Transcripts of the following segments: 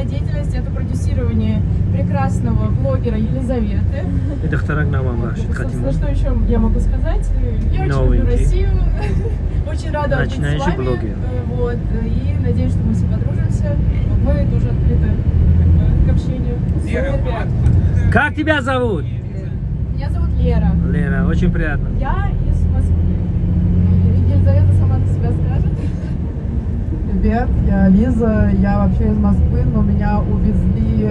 Основная деятельность — это продюсирование прекрасного блогера Елизаветы. Духтарак навам бахшид. Собственно, Қатимо. что еще я могу сказать? Я очень люблю Новенький. Россию, очень рада быть с Начинающий вами. блогер. Вот, и надеюсь, что мы все подружимся. Вот мы тоже открыты как бы к общению. Супер. Как тебя зовут? Меня зовут Лера. Лера, очень приятно. Я из Москвы. Елизавета сама за себя скажет. Привет, я Лиза, я вообще из Москвы, но меня увезли,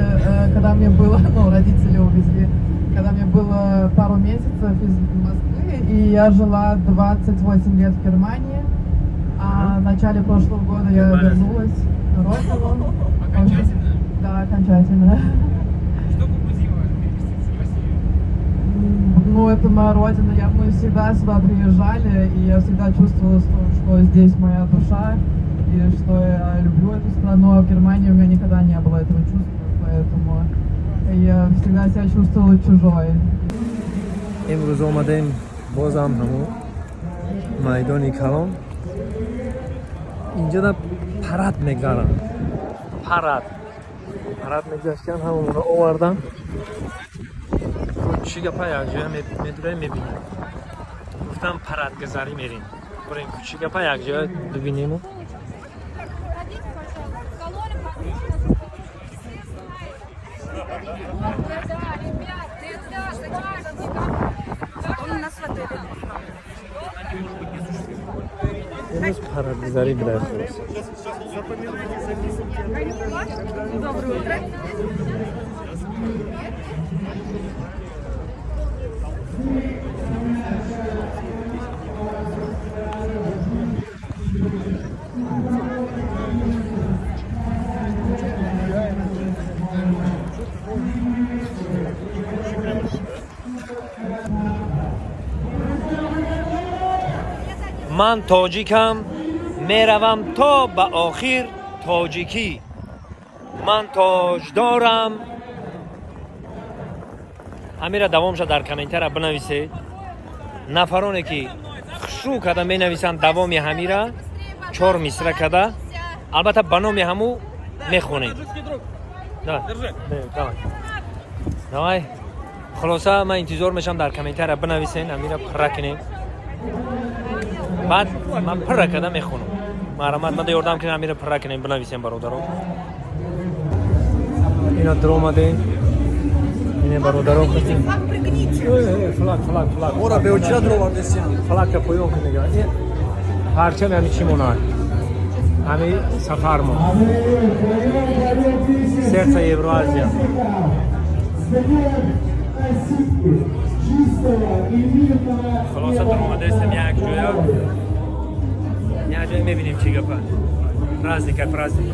когда мне было, ну, родители увезли, когда мне было пару месяцев из Москвы, и я жила 28 лет в Германии, а в начале прошлого года я Германия. Вернулась на родину. Окончательно? Да, окончательно. Что побудило переместиться в Россию? Ну, это моя родина, мы всегда сюда приезжали, и я всегда чувствовала, что здесь моя душа, и что я люблю эту страну, а в Германии у меня никогда не было этого чувства, поэтому я всегда себя чувствовала чужой. Имрӯз омадем бозам ҳамун майдони калон. Инҷода парад мегзаранд, парад мегзаштиян, ҳамонро овардан. Чӣ гапа, якҷоя медурем, мебинем. Гуфтам, парадгазарӣ мерем, бурем, чӣ гапа, якҷоя бибинему. Проходите, пожалуйста. Кололи, да, ребят, это Он у нас в отеле. Имрӯз парадгузарӣ будай, хулос. Доброе утро. Ман тоҷикам, меравам то ба охир тоҷикӣ, ман тоҷдорам. Ҳамира давомша дар комментария бинависед. Нафароне ки хушрӯ карда менависанд давоми ҳамира, чор мисра карда, албатта ба номи ҳаму мехонем. Давай. Давай, давай. Хулоса, ман интизор мешавам, дар комментария бинависен, ҳамира пурра кунем, баъд ман пурра карда мехонам. Марҳамат, мада ёрдам кунем, ҳамира пурра кунем, бинависем, бародарон. Ина дуромадем, ине, бародарон, хастем. Флаг пригните. Э, э, флаг, флаг, флаг. Ора беочира дуровардесиям. Флагка поён кунега. Парчами ҳами чӣ монад, ҳами сафармо, сердце Евроазия. Хулоса, дуромадаистем як ҷоя, як ҷоя мебинем чӣ гапа. Праздника, праздник.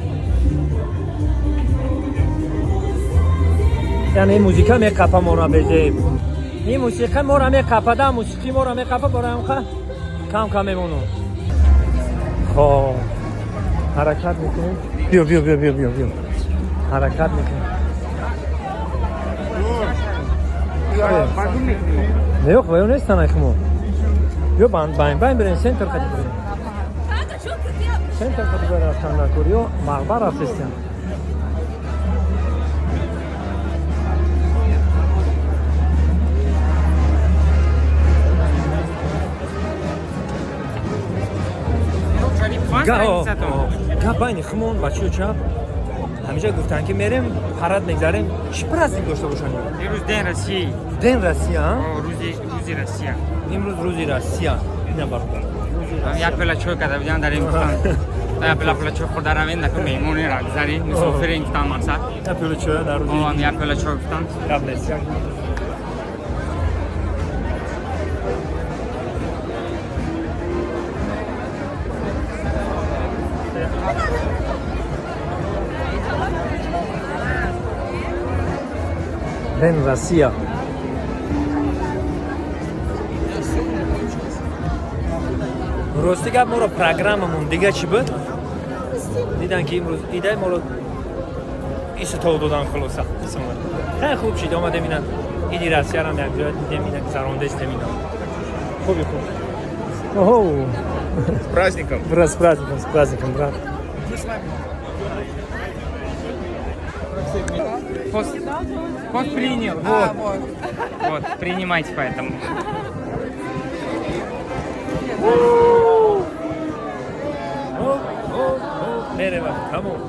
Яъне музика меқапа мора, безеб ин мусиқа мора меқапада, мусиқӣ мора меқапа, бораамқа кам кам мемонум. Хоб, ҳаракат мекунем. Биё, биё, биё, биё, биё, биё, ҳаракат мекунем. Неёх, ваё нестан, айхмо. Биё, байн байн бирем, центр қади бирем, центр қади бира рафтан накор ё мағбар рафтестиям. Гап байни химон, бачиё, чап ҳамеша гуфтанд, ки мерем, парад мегзарем. Чӣ праздник дошта бошанд? Имрӯз День России. День Россия, а? О, рӯзи Россия. Имрӯз рӯзи Россия. Ина, бародар, рӯзи Як Россия. пела чой карда будем дар ин, гуфтан. Як пела чой хӯрда равем, наку меҳмони рагзари, мусофири, гуфтан мақсад. Як пиёла чоя дар рӯзи О, як пела чой гуфтан. Гап нест. День Россия. Рости гап, моро программамон дига чӣ буд, дидан, ки имрӯз идай, моро иститол додан. Хулоса, хеле хуб шид, омадем, ина иди Россиярам якҷоя дидем, ина гузарондестем. Ина хуби хуб. Оҳо. С праздником! Брат, с праздником, с праздником, брат. Пост, пост принял. Вот. Вот, принимайте поэтому. Мерева, тамом.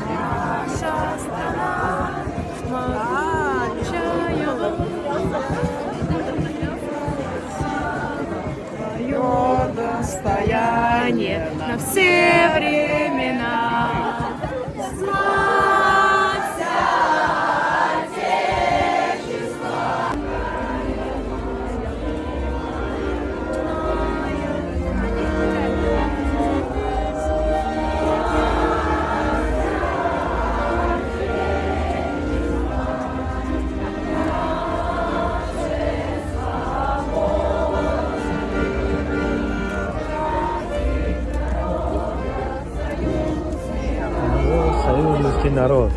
Наша страна могучая, твое достояние на все времена. Славься, Отечество! Союзовский народ.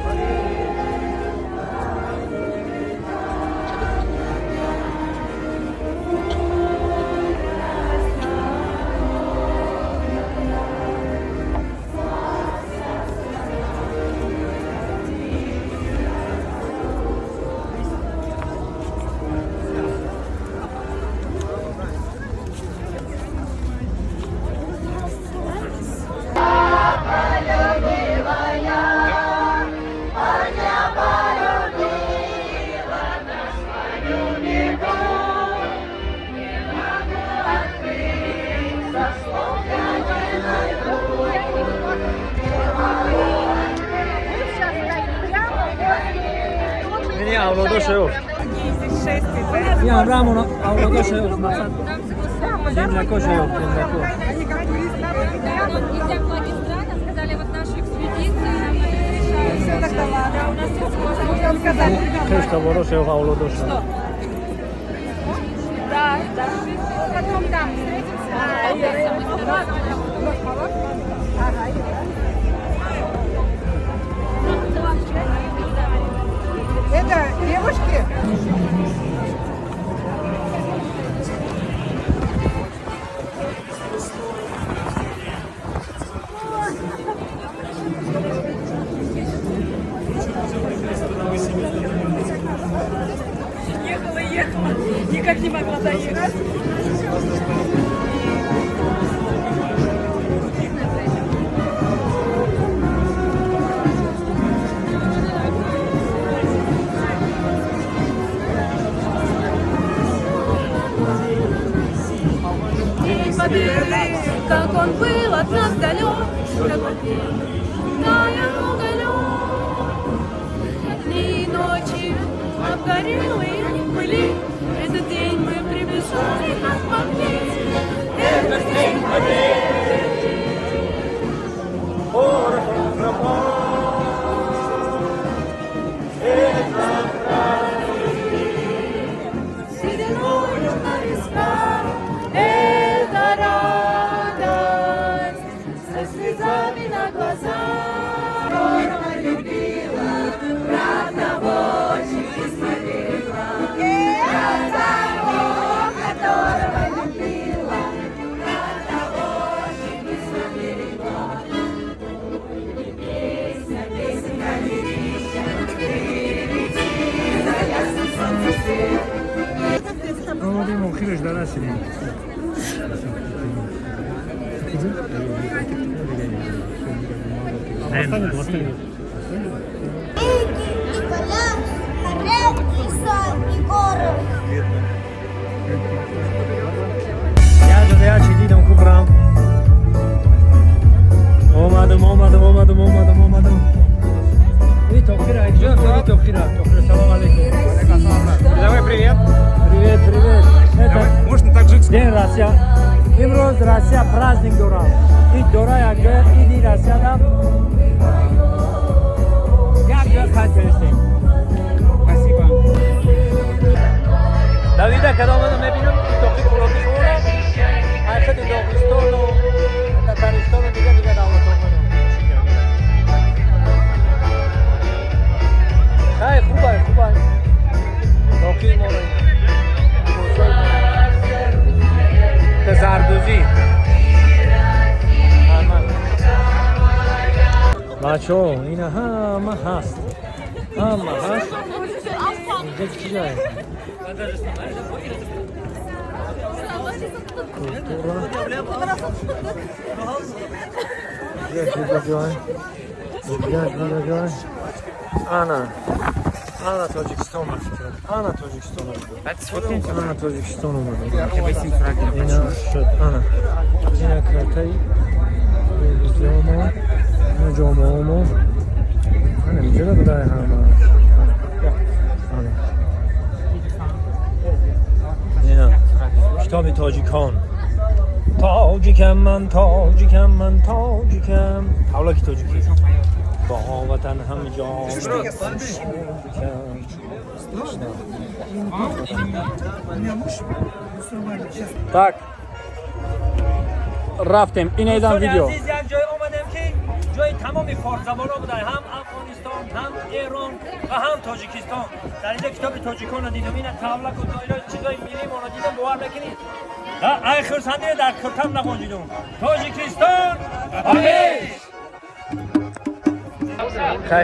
Ини авлодо шеёфт. Ин ҳамраҳамон авлодо шеёфт, мақсад земляко шеёфт, земляко. Нельзя флаги стран, а сказали, вот нашу экспедицию нам разрешают. Все тогда ладно. У нас все согласовано. Хештаборо шеёфт, авлодо шеёфт. Да. Потом там встретимся. Это девушки? Ехала, ехала, никак не могла доехать. День Победы, как он был от нас далек, как он таял уголек. Дни и ночи обгорелые в пыли, этот день мы приближали, как могли. Этот день Победы. Порохом пропал. Сединою на висках, это радость, со слезами на глазах. Которого любила, правда в очи смотрела. Того, которого любила, правда в очи смотрела. Песня, песенка лиричная, ты лети за ясным солнцем свет. Омадем, охираш дарасидем. Реки и поля, рек, леса и горы. Як ҷода як чи дидам ку брам. Омадам, омадам, омадам, омадам, омадам. И тоқира, куҷо рафтед, тоқира? Тоқира, салом алейкум. Давай, привет. Привет, привет. Это Давай, можно таджикский? День Россия. Имрӯз Россия праздник дорад. Ид дора якҷоя, иди Россия дам. Як ҷоя қайд кардистем. Спасибо. Давида када омадам, мебинам тоқи кулоби ора. Айхади Доғистону Татаристону дига дига давлатҳо омадам. Хай, хубай, хубай. Тоқи моро ина. Зардӯзӣ. Ҳама. Бачаҳо, ина ҳама ҳаст, ҳама ҳаст. Инҷа чизае? Культура. Як ҷой, як ҷой. Ана, ана Тоҷикистон, ба фикрам, ана Тоҷикистон омада. Баъд сфоткаем. Ана Тоҷикистон омада. Сурат. Ина шуд, ана ина картаи ҷомо, ина ҷомаомо, ана инҷода будай ҳама. Ана ина китоби тоҷикон. Тоҷикам ман, тоҷикам ман, тоҷикам, тавлаки тоҷикӣ, бо ватан ҳам ҷон, тоҷикам. Так. Рафтем. Ин айдан видео. Азиз, як ҷой омадем, ки ҷои тамоми форсзабонҳо будан, ҳам Афғонистон, ҳам Эрон ва ҳам Тоҷикистон. Дар инҷа китоби тоҷиконро дидам, ина тавлаку доира, чизои миллимонро дидам, бовар мекунед, ай хурсандӣ дар куртам нағонҷидум. Тоҷикистон ба пеш!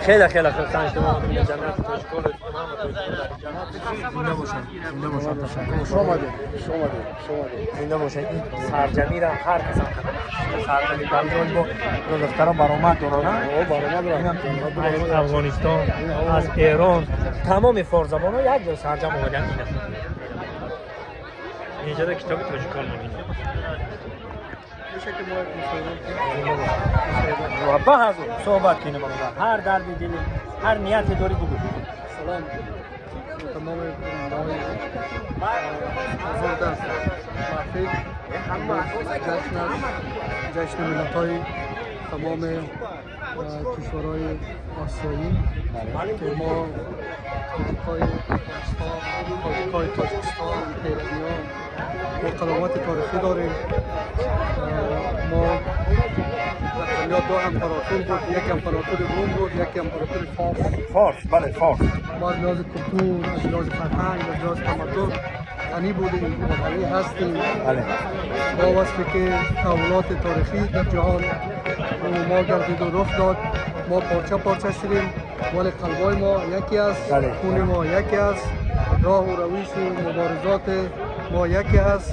Хеле хеле хурсанд шудам, омадам инҷа, ҷамъияти тоҷиконро дидам, ҳама тоҷикон дар инҷа. Зинда бошанд, зинда бошанд, ташаккур. Хуш омадед, хуш омадед, хуш омадед. Зинда бошед. Ин сарҷамира ҳар касам сарҷамӣ дар ҷои бо духтарон баромад доранд. Баромад. Аз Афғонистон, аз Эрон, тамоми форсзабонҳо як ҷо сарҷам омадан. Ина инҷода китоби тоҷикон мебинем. Ба ҳазур суҳбат кунем, бародар, ҳар дарди дили, ҳар нияте дорӣ, бугӯ. Салом тамоми бинандаҳои озод аст маҳфил. Ҷашн аст, ҷашни миллатҳои тамоми кишварҳои осиёӣ, ки мо тоҷикҳои Афғонистон, тоҷикҳои Тоҷикистон, эрониён, мо қадомати торихӣ дорем. Мо дар дунё ду император буд, як императори Рум буд, як императори Форс. Форс, бале, форс. ما از لحاظ کلتور، از لحاظ فرهنگ، از لحاظ تمدن غنی بودیم و غنی هستیم. با وصفی که تحولات تاریخی در جهان رو ما گردید و رخ داد، ما پارچه پارچه شدیم، ولی قلبای ما یکی است. خون ما یکی است، راه و روش و مبارزات ما یکی است.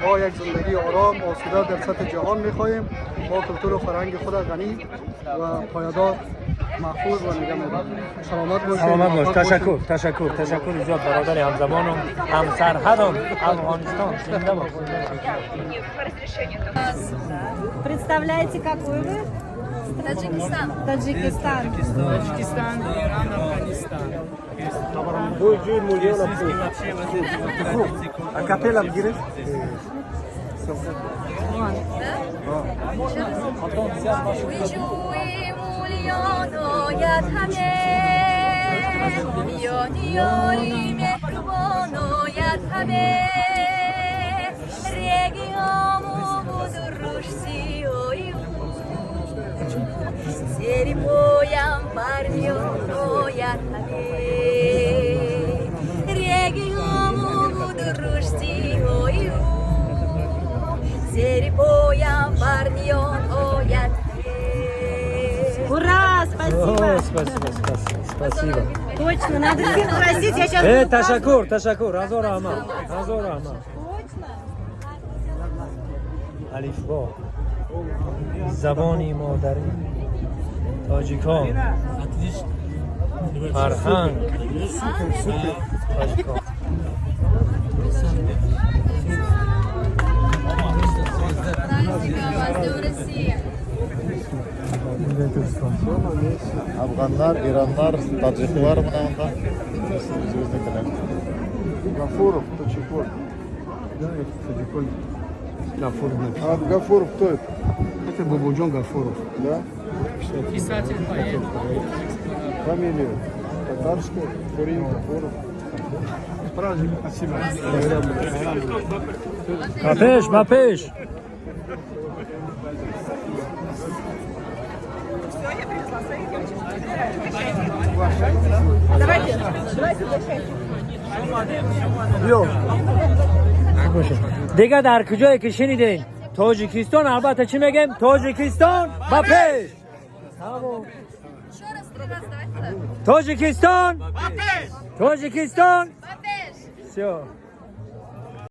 ما یک زندگی آرام، آسوده در سطح جهان میخواهیم. ما کلتور و فرهنگ خود غنی و پایدار محفوظ و نگه می‌داریم. سلامت باشید. سلامت باش. موفق تشکر. باشید. تشکر، تشکر زیاد برادر همزبانم، همسرحدم. افغانستان زنده باد. Представляете, какой вы? Таджикистан. Таджикистан. Таджикистан, Иран, Афганистан. Ҷӯй миллиона. Акапелла бигиред. جوی مولیان آید همه، میان یاری مهربان آید همه، رگی آمو بود و روش سیایی، زیر پایم برمیان آید همه، رگی آمو بود و روش سیایی، زیر پایم برمیان آید. Ура! Спасибо! Спасибо, спасибо, спасибо. Точно, надо всех просить, я сейчас. Ташаккур, ташаккур, ҳазор раҳмат, ҳазор раҳмат. Точно? Алифбо, забони модарӣ, тоҷикон, фарҳанг, тоҷикон. Праздником вас, Днем России! Афганнар, ираннар, таджиклар мына мында. Өзүбүздүкүлөр. Гафуров, Таджикой. Да, это Таджикой. Гафуров. А Гафуров кто это? Это Бободжон Гафуров. Да? Писатель, поэт. Фамилия татарская, Фурин Гафуров. Праздник, спасибо. Ба пеш, ба пеш! Я привезла своих девочек. Давайте, давайте угощайте. Дигар дар куҷое ки шунидем Тоҷикистон, албатта чӣ мегем? Тоҷикистон ба пеш! Тамом. Тоҷикистон, Тоҷикистон. Всё.